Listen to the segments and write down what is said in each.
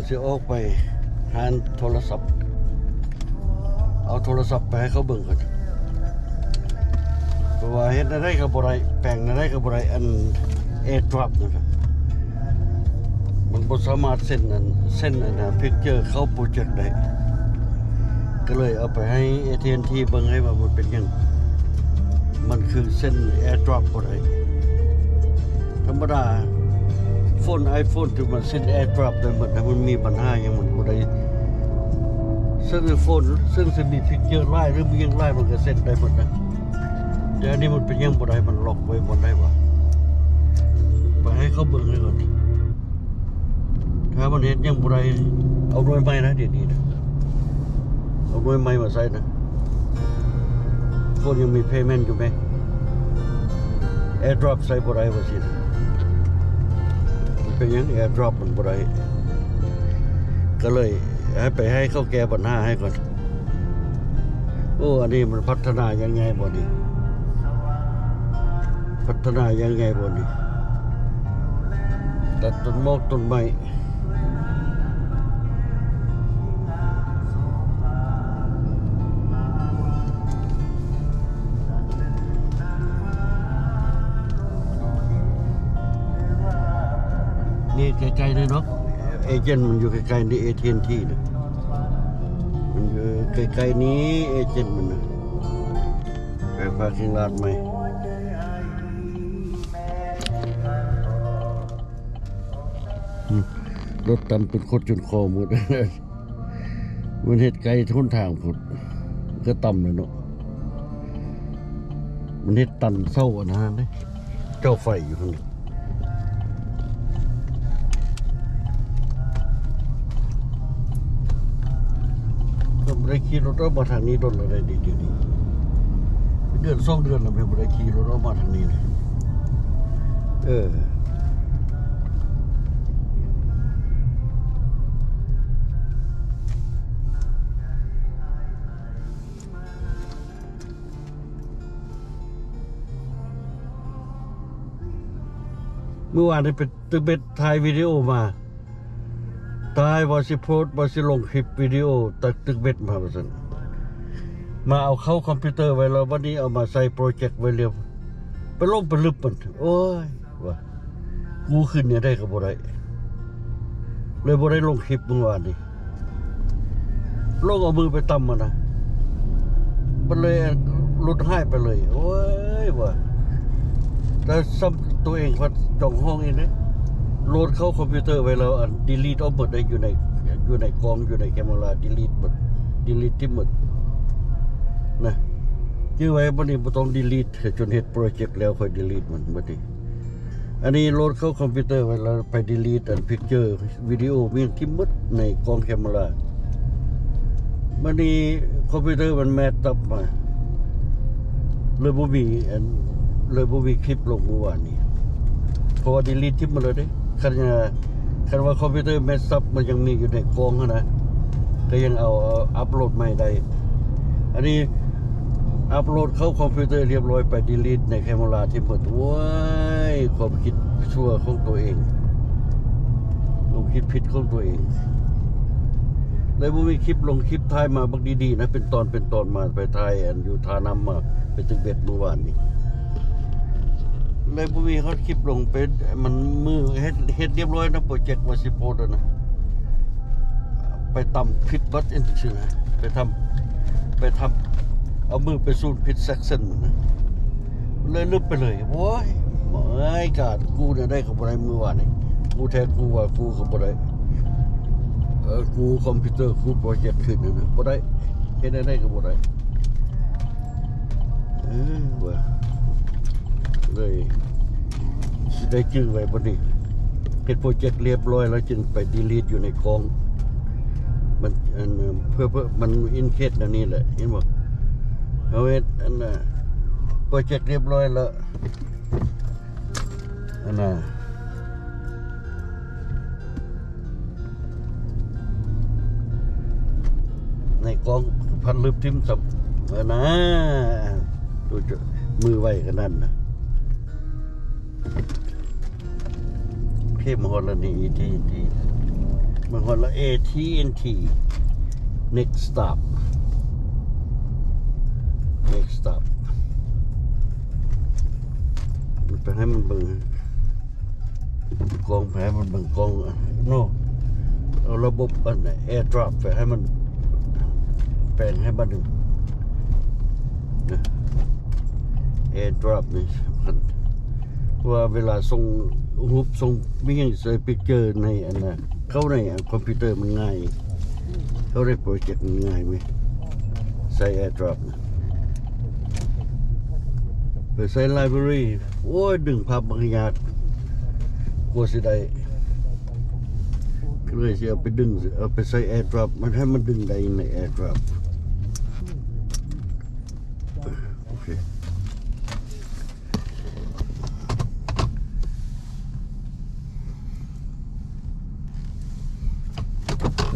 ຊິອອກໄປຮ້ານໂທລະສັບ ເອົາໂທລະສັບໄປໃຫ້ເຂົາເບິ່ງກ່ອນ ເພາະວ່າເຮັດແນວໃດກໍບໍ່ໄດ້ ແປງແນວໃດກໍບໍ່ໄດ້ ອັນ AirDrop ນັ້ນນະ ມັນບໍ່ສາມາດເຊັນອັນ ເຊັນອັນນະ picture ເຂົ້າໂປຣເຈັກໄດ້ ກໍເລີຍເອົາໄປໃຫ້ AT&T ເບິ່ງໃຫ້ວ່າມັນເປັນຫຍັງ ມັນຄືເຊັນ AirDrop ບໍ່ໄດ້. ທຳມະດາໂຟນ iPhone ທີ່ມັນເຊັນ AirDrop ໄດ້ໝົດນະ ມັນມີບັນຫາຫຍັງ ມັນບໍ່ໄດ້ ເຊິ່ງໂຟນ ເຊິ່ງຊິມີ picture ຫຼາຍ ຫຼືມີຫຍັງຫຼາຍ ມັນກໍເຊັນໄດ້ໝົດນະ ແຕ່ອັນນີ້ມັນເປັນຫຍັງບໍ່ໄດ້ ມັນລັອກໄວ້ບ່ອນໃດວະ ໄປໃຫ້ເຂົາເບິ່ງໃຫ້ກ່ອນ. ຖ້າມັນເຮັດຫຍັງບໍ່ໄດ້ ເອົາໜ່ວຍໃໝ່ນະ ດຽວນີ້ນະ ເອົາໜ່ວຍໃໝ່ມາໃສ່ນະ ໂຟນຍັງມີ payment ຢູ່ແມ AirDrop ໃສ່ບໍ່ໄດ້ວ່າຊີ້ນະ ມັນເປັນຫຍັງ AirDrop ມັນບໍ່ໄດ້ ກໍເລີຍໃຫ້ໄປໃຫ້ເຂົາແກ້ບັນຫາໃຫ້ກ່ອນ. ໂອ້ ອັນນີ້ມັນພັດທະນາຢ່າງໃຫຍ່ບໍ່ນີ້ ພັດທະນາຢ່າງໃຫຍ່ບໍ່ນີ້ ຕັດຕົ້ນໝອກຕົ້ນໄມ້ ນີ້ໃກ້ໆນີ້ເນາະ ເອເຈັນມັນຢູ່ໃກ້ໆນີ້ AT&T ນະ ມັນຢູ່ໃກ້ໆນີ້ ເອເຈັນມັນນະ ໄປ parking lot ໃໝ່ ອືມ ລົດຕັນຈົນຄົດຈົນຄໍໝົດ ມັນເຮັດໃກ້ຫົນທາງພຸ້ນ ກໍຕ່ຳແລ້ວເນາະ ມັນເຮັດຕັນເສົາອັນນັ້ນເດ້ ເສົາໄຟຢູ່ຫັ້ນ ກໍບໍ່ໄດ້ຂີ່ລົດອອກມາທາງນີ້ດົນແລ້ວເດ້ ດຽວນີ້ ເດືອນສອງເດືອນແລ້ວ ແມ່ນບໍ່ໄດ້ຂີ່ລົດອອກມາທາງນີ້ເລີຍ ເອີ. ມື້ວານນີ້ໄປຕຶກເບັດ ຖ່າຍວິດີໂອມາ ຖ່າຍວ່າຊິໂພສ ວ່າຊິລົງຄລິບວິດີໂອຕັກຕຶກເບັດມາວ່າຊັ້ນ ມາເອົາເຂົ້າຄອມພິວເຕີໄວ້ແລ້ວ ບັດນີ້ເອົາມາໃສ່ໂປຣເຈັກໄວ້ລຽບ ໄປຫຼົງໄປລຶບມັນ ໂອ້ຍ ວ່າ ກູຂຶ້ນແນວໃດກໍບໍ່ໄດ້ ເລີຍບໍ່ໄດ້ລົງຄລິບມື້ວານນີ້ ລົງເອົາມືໄປຕຳມັນນະ ມັນເລີຍຫຼຸດຫາຍໄປເລີຍ ໂອ້ຍ ວ່າ ແຕ່ຊ້ຳໂຕເອງພັດຈອງຫ້ອງອີກເດ້ ໂຫຼດເຂົ້າຄອມພິວເຕີໄວ້ແລ້ວ ອັນ delete ອອກໝົດເດ້ ຢູ່ໃນ ຢູ່ໃນກ້ອງ ຢູ່ໃນແຄເມຣາ delete ໝົດ delete ຖິ້ມໝົດນະ ຈື່ໄວ້ ບັດນີ້ບໍ່ຕ້ອງ delete ຈົນເຮັດໂປຣເຈັກແລ້ວ ຄ່ອຍ delete ມັນບັດນີ້. ອັນນີ້ໂຫຼດເຂົ້າຄອມພິວເຕີໄວ້ແລ້ວ ໄປ delete ອັນ picture ວິດີໂອ ມີຫຍັງຖິ້ມໝົດໃນກ້ອງແຄເມຣາ ບັດນີ້ຄອມພິວເຕີມັນ mess up ມາ ເລີຍບໍ່ມີອັນ ເລີຍບໍ່ມີຄລິບລົງມື້ວານນີ້ ເພາະວ່າ delete ຖິ້ມໝົດແລ້ວເດ້ ຄັນ ຄັນວ່າຄອມພິວເຕີ mess up ມັນຍັງມີຢູ່ໃນກ້ອງຫັ້ນນະ ກໍຍັງເອົາ ເອົາອັບໂຫຼດໃໝ່ໄດ້ ອັນນີ້ອັບໂຫຼດເຂົ້າຄອມພິວເຕີລຽບຮ້ອຍ ໄປ delete ໃນແຄເມຣາຖິ້ມໝົດ ໂອ້ຍ ຄວາມຄິດຊົ່ວຂອງຕົວເອງ ຄວາມຄິດຜິດຂອງຕົວເອງ ເລີຍບໍ່ມີຄລິບລົງ ຄລິບຖ່າຍມາບັກດີໆນະ ເປັນຕອນເປັນຕອນມາ ໄປຖ່າຍອັນຢູ່ທ່ານ້ຳມາ ໄປຕຶກເບັດມື້ວານນີ້ ເລີຍບໍ່ມີຮອດຄລິບລົງ ໄປ ມັນມື້ເຮັດ ເຮັດລຽບຮ້ອຍນະ ໂປຣເຈັກວ່າຊິໂພສແລ້ວນະ ໄປຕຳຜິດບັດຈັ່ງຊີ້ນະ ໄປທຳ ໄປທຳ ເອົາມືໄປສູນຜິດ section ມັນນະ ເລີຍລຶບໄປເລີຍ ໂອ້ຍ ເອີຍ ການກູ້ແນວໃດກໍບໍ່ໄດ້ມື້ວານນີ້ ກູ້ແທ້ກູ້ວ່າກູ້ກໍບໍ່ໄດ້ ເອີ ກູ້ຄອມພິວເຕີ ກູ້ໂປຣເຈັກຄືນນັ້ນນະ ບໍ່ໄດ້ ເຮັດແນວໃດກໍບໍ່ໄດ້ ເອີ ວ່າ ເລີຍຊິໄດ້ຈື່ໄວ້ບັດນີ້ ເຮັດໂປຣເຈັກລຽບຮ້ອຍແລ້ວຈຶ່ງໄປ delete ຢູ່ໃນກ້ອງ ມັນ ອັນ ເພື່ອ ເພື່ອ ມັນ in case ແນວນີ້ແຫຼະ ເຫັນບໍ່ ເຮົາເຮັດ ອັນ ໂປຣເຈັກລຽບຮ້ອຍແລ້ວ ອັນນ່າ ໃນກ້ອງພັດລຶບຖິ້ມຊ້ຳ ເອີ ນະ ດູຈະ ມືໄວຂະໜາດນະ ເພມາຮອດແລ້ວນີ້ ອີກທີ ທີ ມາຮອດລະ ເອ ທີ ເອັນ ທີ next stop next stop ໄປໃຫ້ມັນເບິ່ງ ກ້ອງ ໄປໃຫ້ມັນເບິ່ງກ້ອງ no ເອົາລະບົບອັນ AirDrop ໄປໃຫ້ມັນ ແປງໃຫ້ມັນ AirDrop ນີ້ ເພາະວ່າເວລາສົ່ງຮູບ ສົ່ງມີຫຍັງໃສ່ picture ໃນອັນນະ ເຂົ້າໃນຄອມພິວເຕີມັນງ່າຍ ເຂົ້າໃນໂປຣເຈັກມັນງ່າຍເວີຍ ໃສ່ AirDrop ນະ ໄປໃສ່ Library ໂອ້ຍ ດຶງພາບບັກຍາກ ກວ່າຊິໄດ້ ກໍເລີຍຊິເອົາໄປດຶງ ເອົາໄປໃສ່ AirDrop ມັນໃຫ້ມັນດຶງໄດ້ໃນ AirDrop ໂອເຄ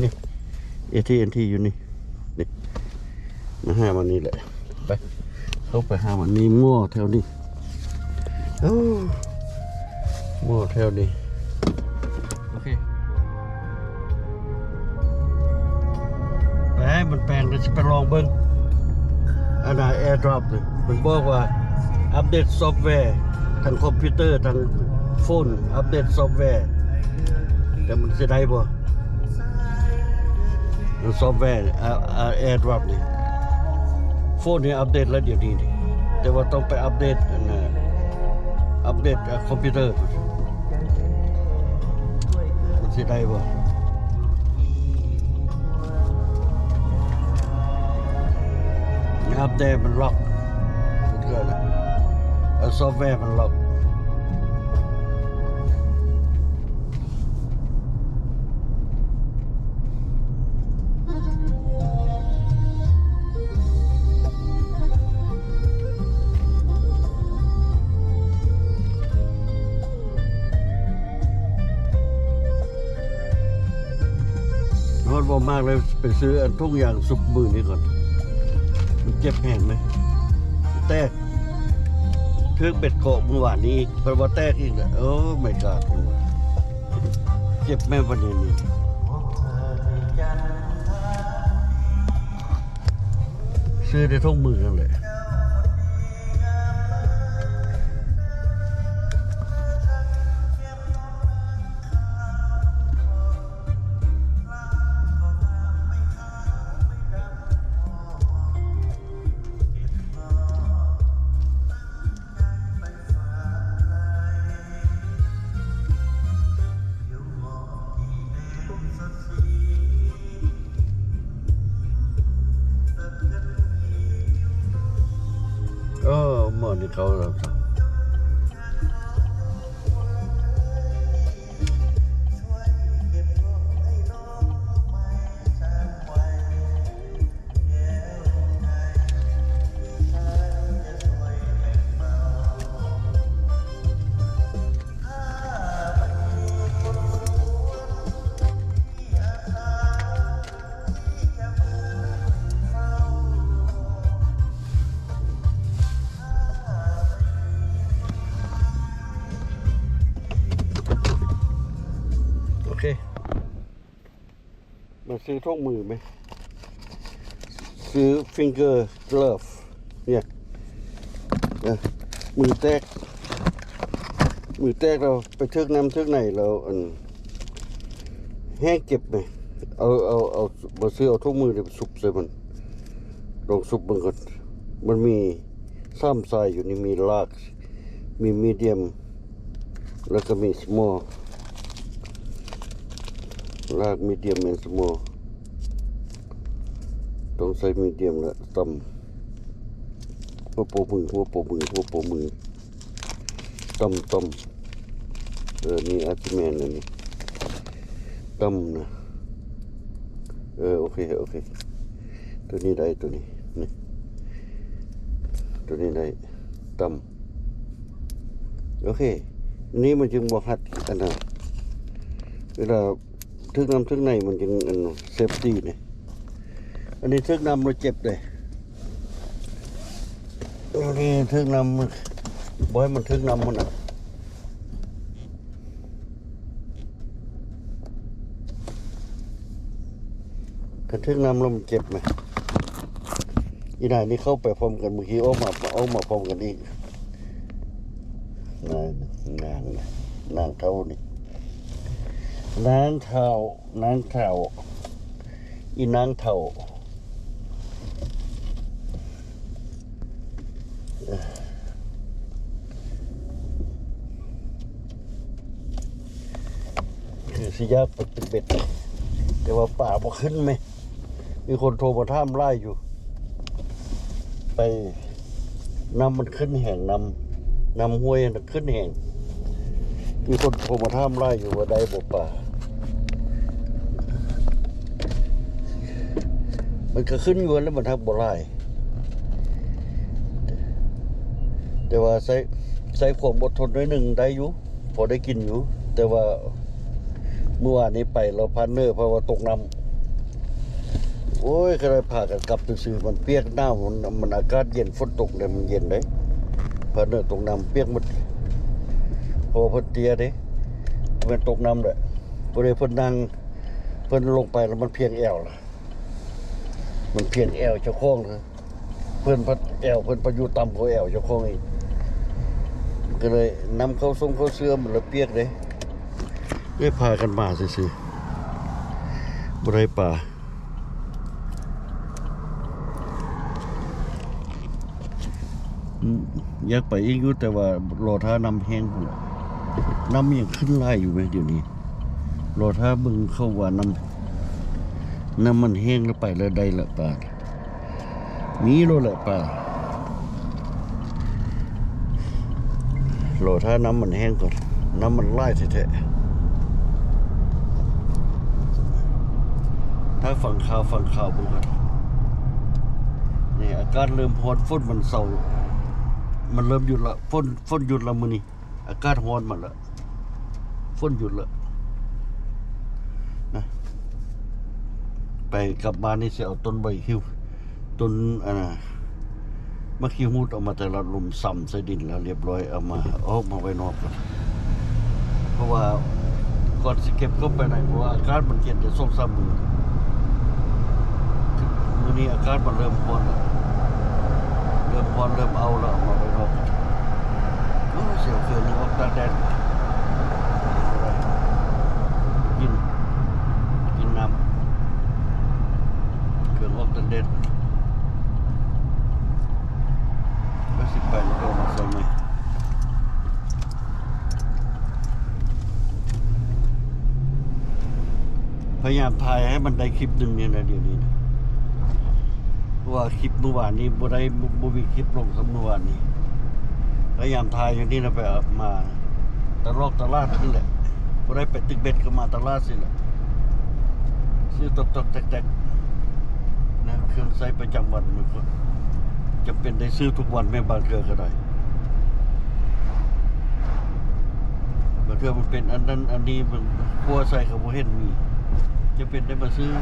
ນີ້ ເອ ທີ ເອັນ ທີ ຢູ່ນີ້ ນີ້ ມາຫາມັນນີ້ແຫຼະ ໄປ ເຂົ້າໄປຫາມັນ ມີໝໍແຖວນີ້ ໂອ້ ໝໍແຖວນີ້ ໂອເຄ ໄປໃຫ້ມັນແປງ ແລ້ວຊິໄປລອງເບິ່ງ ອັນນ່າ AirDrop ນີ້ ມັນບອກວ່າອັບເດດຊອບແວ ທັງຄອມພິວເຕີ ທັງໂຟນ ອັບເດດຊອບແວ ແຕ່ມັນຊິໄດ້ບໍ່? ຊອບແວ ອາ ອາ AirDrop ນີ້ ໂຟນນີ້ອັບເດດແລ້ວດຽວນີ້ນີ້ ແຕ່ວ່າຕ້ອງໄປອັບເດດ ອັນນ່າ ອັບເດດ ອາ ຄອມພິວເຕີ ມັນຊິໄດ້ບໍ່? ອັບເດດມັນລັອກ ເອີ ຊອບແວມັນລັອກ. ຮ້ອນບໍ່ມາກເລີຍ ໄປຊື້ອັນຖົງຢາງຊຸບມື້ນີ້ກ່ອນ ມັນເຈັບແຮງເລີຍ ແຕກ ຖືກເບັດເກາະມື້ວານນີ້ອີກ ເພິ່ນວ່າແຕກອີກແລ້ວ ໂອ້ my god ເຈັບແມ່ນປານນີ້ ຊື້ແຕ່ຖົງມືນັ້ນແຫຼະ. ເອີ ໝໍນີ້ເຂົາ ໂອເຄ ມາຊື້ຖົງມືແມ ຊື້ finger glove ເນຍ ເອີ ມືແຕກ ມືແຕກແລ້ວໄປຖືກນ້ຳຖືກໃນແລ້ວ ອັນ ແຮງເຈັບແມ ເອົາ ເອົາ ເອົາ ມາຊື້ເອົາຖົງມືນີ້ໄປຊຸບໃສ່ມັນ ລອງຊຸບເບິ່ງກ່ອນ ມັນມີສາມສາຍຢູ່ນີ້ ມີ large ມີ medium ແລ້ວກໍມີ small large medium and small ຕ້ອງໃຊ້ medium ແຫຼະ ຕ່ຳ ຫົວໂປ້ມື ຫົວໂປ້ມື ຫົວໂປ້ມື ຕ່ຳ ຕ່ຳ ເອີ ນີ້ອາດຊິແມ່ນອັນນີ້ ຕ່ຳນະ ເອີ ໂອເຄ ໂອເຄ ໂຕນີ້ໄດ້ ໂຕນີ້ ນີ້ ໂຕນີ້ໄດ້ ຕ່ຳ ໂອເຄ ນີ້ມັນຈຶ່ງບໍ່ຮັດ ອັນນັ້ນ ເວລາຖືກນ້ຳຖືກໃນມັນຈຶ່ງ ອັນ safety ນີ້ ອັນນີ້ຖືກນ້ຳແລ້ວເຈັບເດ້ ອັນນີ້ຖືກນ້ຳ ບໍ່ໃຫ້ມັນຖືກນ້ຳພຸ້ນນະ. ຄັນຖືກນ້ຳແລ້ວມັນເຈັບແມະ. ອີນາງນີ້ເຂົ້າໄປພ້ອມກັນ ມື້ກີ້ອອກມາ ອອກມາພ້ອມກັນອີກ. ນາງ ນາງ ນາງເຖົ້ານີ້ ນາງເຖົ້າ ນາງເຖົ້າ ອີນາງເຖົ້າ. ຄືຊິຢາກໄປຕຶກເບັດ ແຕ່ວ່າປາບໍ່ຂຶ້ນແມະ. ມີຄົນໂທມາຖາມຫຼາຍຢູ່ ໄປ ນ້ຳມັນຂຶ້ນແຮງ ນ້ຳ ນ້ຳຫ້ວຍຫັ້ນຂຶ້ນແຮງ. ມີຄົນໂທມາຖາມຫຼາຍຢູ່ວ່າໄດ້ບໍ່ປາ. ມັນກໍຂຶ້ນຢູ່ຫັ້ນແຫຼະ ມັນຮັກບໍ່ຫຼາຍ ແຕ່ວ່າໃຊ້ ໃຊ້ຄວາມອົດທົນໜ້ອຍໜຶ່ງໄດ້ຢູ່ ພໍໄດ້ກິນຢູ່. ແຕ່ວ່າມື້ວານນີ້ໄປແລ້ວ ພາດເນີ ເພາະວ່າຕົກນ້ຳ ໂອ້ຍ ກໍໄດ້ພາກັນກັບຊື່ໆ ມັນປຽກໜາວ ມັນ ມັນອາກາດເຢັນ ຝົນຕົກເດ້ ມັນເຢັນເດ້. ພາດເນີຕົກນ້ຳປຽກໝົດ ເພາະວ່າເພິ່ນເຕ້ຍເດ້ ແມ່ນຕົກນ້ຳແຫຼະ. ຜູ້ໃດເພິ່ນນັ່ງ ເພິ່ນລົງໄປແລ້ວມັນພຽງແອວລະ ມັນພຽງແອວເຈົ້າຂອງເລີຍ. ເພິ່ນພັດແອວເພິ່ນພັດຢູ່ຕ່ຳກວ່າແອວເຈົ້າຂອງອີກ ກໍເລີຍນຳເຂົ້າຊົງເຂົ້າເຊື່ອ ມັນລະປຽກເດ້. ໄດ້ພາກັນມາຊື່ໆ ບໍ່ໄດ້ປາ. ອືມ ຢາກໄປອີກຢູ່ ແຕ່ວ່າລໍຖ້ານ້ຳແຫ້ງພຸ້ນແຫຼະ. ນ້ຳຍັງຂຶ້ນຫຼາຍຢູ່ແມະດຽວນີ້. ລໍຖ້າເບິ່ງເຂົາວ່ານ້ຳ ນ້ຳມັນແຫ້ງແລ້ວໄປແລ້ວໄດ້ລະປາ. ມີໂລດແຫຼະປາ. ລໍຖ້ານ້ຳມັນແຫ້ງກ່ອນ. ນ້ຳມັນຫຼາຍແທ້ໆ. ຖ້າຟັງຂ່າວ ຟັງຂ່າວເບິ່ງກ່ອນ. ນີ້ອາກາດເລີ່ມຮ້ອນ ຝົນມັນເຊົາ ມັນເລີ່ມຢຸດລະ. ຝົນ ຝົນຢຸດລະມື້ນີ້. ອາກາດຮ້ອນມາແລ້ວນະ ຝົນຢຸດແລ້ວນະ. ໄປກັບບ້ານນີ້ຊິເອົາຕົ້ນໃບຫິ້ວ ຕົ້ນ ອັນນ່າ ໝາກຂີ້ຫູດ ເອົາມາແຕ່ລະລຸ່ມ ຊຳໃສ່ດິນແລ້ວລຽບລ້ອຍ ເອົາມາ ເອົາອອກມາໄວ້ນອກກ່ອນ. ເພາະວ່າກ່ອນຊິເກັບເຂົ້າໄປໃນ ເພາະວ່າອາກາດມັນເຢັນໄດ້ສອງສາມມື້. ມື້ນີ້ອາກາດມັນເລີ່ມຮ້ອນແລ້ວ ເລີ່ມຮ້ອນ ເລີ່ມເອົາແລ້ວ ເອົາມາໄວ້ນອກ. ໂອ້ ຊິເອົາເຄື່ອງນີ້ອອກຕາກແດດ ກິນ ກິນນ້ຳ. ເຄື່ອງອອກຕາກແດດ ວ່າຊິໄປແລ້ວກໍເອົາມາໃສ່ໃໝ່. ພະຍາຍາມຖ່າຍໃຫ້ມັນໄດ້ຄລິບໜຶ່ງນີ້ນະ ດຽວນີ້ນະ ເພາະວ່າຄລິບມື້ວານນີ້ບໍ່ໄດ້ ບໍ່ ບໍ່ມີຄລິບລົງຊ້ຳມື້ວານນີ້. ພະຍາຍາມຖ່າຍຢູ່ນີ້ນະ ໄປມາຕະຫຼອກຕະຫຼາດນີ້ແຫຼະ ບໍ່ໄດ້ໄປຕຶກເບັດ ກໍມາຕະຫຼາດຊີ້ແຫຼະ. ຊື້ຕອກໆແຕກໆ ນະ ເຄື່ອງໃຊ້ປະຈຳວັນ ມັນກໍຈຳເປັນໄດ້ຊື້ທຸກວັນແມ່ນ ບາງເທື່ອກໍໄດ້. ບາງເທື່ອມັນເປັນອັນນັ້ນອັນນີ້ ມັນຄົວໃສ່ກໍບໍ່ເຫັນມີ ຈຳເປັນໄດ້ມາຊື້.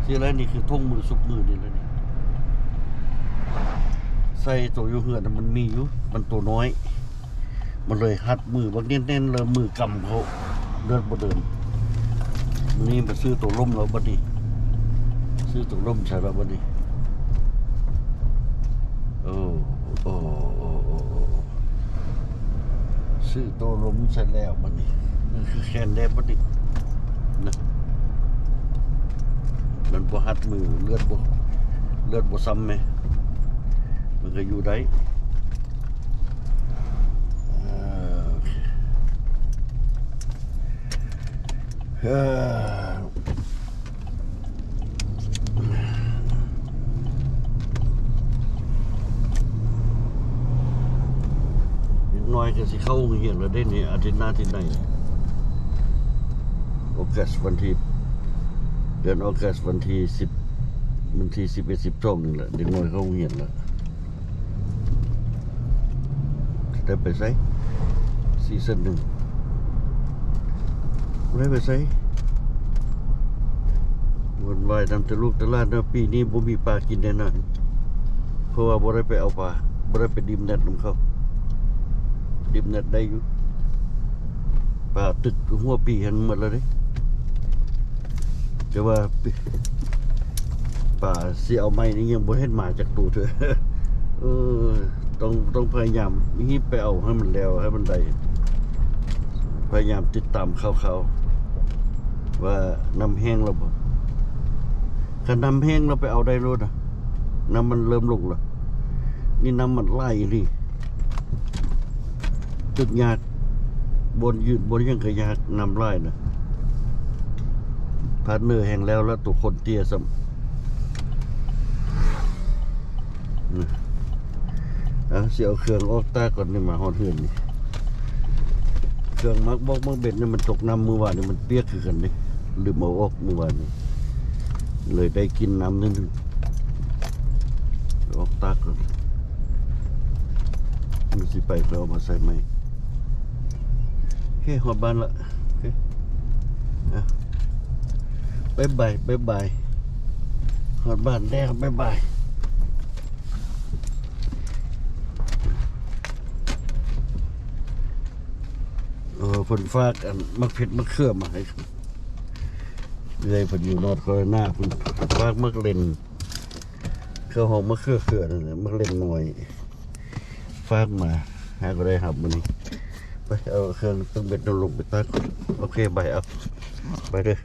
ຊີ້ແລ້ວ ນີ້ຄືຖົງມືຊຸບມືນີ້ແຫຼະນີ້ ໃສ່ໂຕຢູ່ເຮືອນນະ ມັນມີຢູ່ ມັນໂຕນ້ອຍ. ມັນເລີຍຮັດມືບັກແໜ້ນໆ ແລ້ວມືກຳເຂົາເລືອດບໍ່ເດີນ. ມື້ນີ້ມາຊື້ໂຕລົມແລ້ວບັດນີ້ ຊື້ໂຕລົມໃສ່ແລ້ວບັດນີ້. ໂອ້ ໂອ້ ໂອ້ ໂອ້ ໂອ້ ຊື້ໂຕລົມໃສ່ແລ້ວບັດນີ້ ຄືແຂນແດ່ບັດນີ້ນະ ມັນບໍ່ຮັດມື ເລືອດບໍ່ ເລືອດບໍ່ຊ້ຳແມ ມັນກໍຢູ່ໄດ້. ເອີ ໂອເຄ ເອີ ເດັກນ້ອຍກໍຊິເຂົ້າໂຮງຮຽນແລ້ວເດ້ນີ້ ອາທິດໜ້າ ອາທິດໃນ ອອກັສ ວັນທີ ເດືອນອອກັສ ວັນທີສິບ ວັນທີສິບເອັດ ສິບສອງນີ້ແຫຼະ ເດັກນ້ອຍເຂົ້າໂຮງຮຽນແລ້ວ. ຈະໄດ້ໄປໃສ? ຊີຊັນໜຶ່ງ ບໍ່ໄດ້ໄປໃສ ວົນວາຍນຳແຕ່ລູກແຕ່ຫຼານເນາະ. ປີນີ້ບໍ່ມີປາກິນແນ່ນອນ ເພາະວ່າບໍ່ໄດ້ໄປເອົາປາ ບໍ່ໄດ້ໄປດິບແນັດນຳເຂົາ. ດິບແນັດໄດ້ຢູ່ ປາຕຶກຫົວປີຫັ້ນໝົດແລ້ວເດ້. ແຕ່ວ່າປາຊິເອົາໃໝ່ນີ້ຍັງບໍ່ເຫັນມາຈັກໂຕເທື່ອ. ເອີ ຕ້ອງ ຕ້ອງພະຍາຍາມຮີບໄປເອົາໃຫ້ມັນແລ້ວ ໃຫ້ມັນໄດ້ ພະຍາຍາມຕິດຕາມຂ່າວໆ ວ່ານ້ຳແຫ້ງແລ້ວບໍ່. ຄັນນ້ຳແຫ້ງແລ້ວໄປເອົາໄດ້ໂລດນະ ນ້ຳມັນເລີ່ມລົງແລ້ວ. ນີ້ນ້ຳມັນຫຼາຍອີ່ຫຼີ ຈຸດຍາກ ບ່ອນຢືນບ່ອນຫຍັງກະຍາກ ນ້ຳຫຼາຍນະ. ພາດເນີແຮ່ງແລ້ວ ແລ້ວໂຕຄົນເຕ້ຍຊ້ຳ. ເອົາ ຊິເອົາເຄື່ອງອອກຕາກກ່ອນນີ້ ມາຮອດເຮືອນນີ້. ເຄື່ອງໝາກບອກໝາກເບັດນີ້ມັນຕົກນ້ຳມື້ວານນີ້ ມັນປຽກຄືກັນເດ້ ລືມເອົາອອກມື້ວານນີ້ ເລີຍໄດ້ກິ່ນນ້ຳໜ້ອຍໜຶ່ງ. ອອກຕາກກ່ອນ ມັນຊິໄປ ເພື່ອເອົາມາໃສ່ໃໝ່. ໂອເຄ ຮອດບ້ານລະ. ໂອເຄ ອ່ະ ບາຍບາຍ ບາຍບາຍ ຮອດບ້ານແລ້ວ ບາຍບາຍ. ເອີ ເພິ່ນຝາກອັນໝາກເຜັດໝາກເຂືອມາໃຫ້ ເອື້ອຍເພິ່ນຢູ່ນອດຄາໂຣໄລນາ ເພິ່ນຝາກໝາກເລັ່ນ ເຂົາຮ້ອງມະເຂືອເຂືອນັ້ນແຫຼະ ໝາກເລັ່ນນ້ອຍ ຝາກມາ ຫາກໍໄດ້ຮັບມື້ນີ້. ໄປເອົາເຄື່ອງຕຶງເບັດລົງໄປຕາກ. ໂອເຄ ບາຍ ເອົາ ໄປເດີ.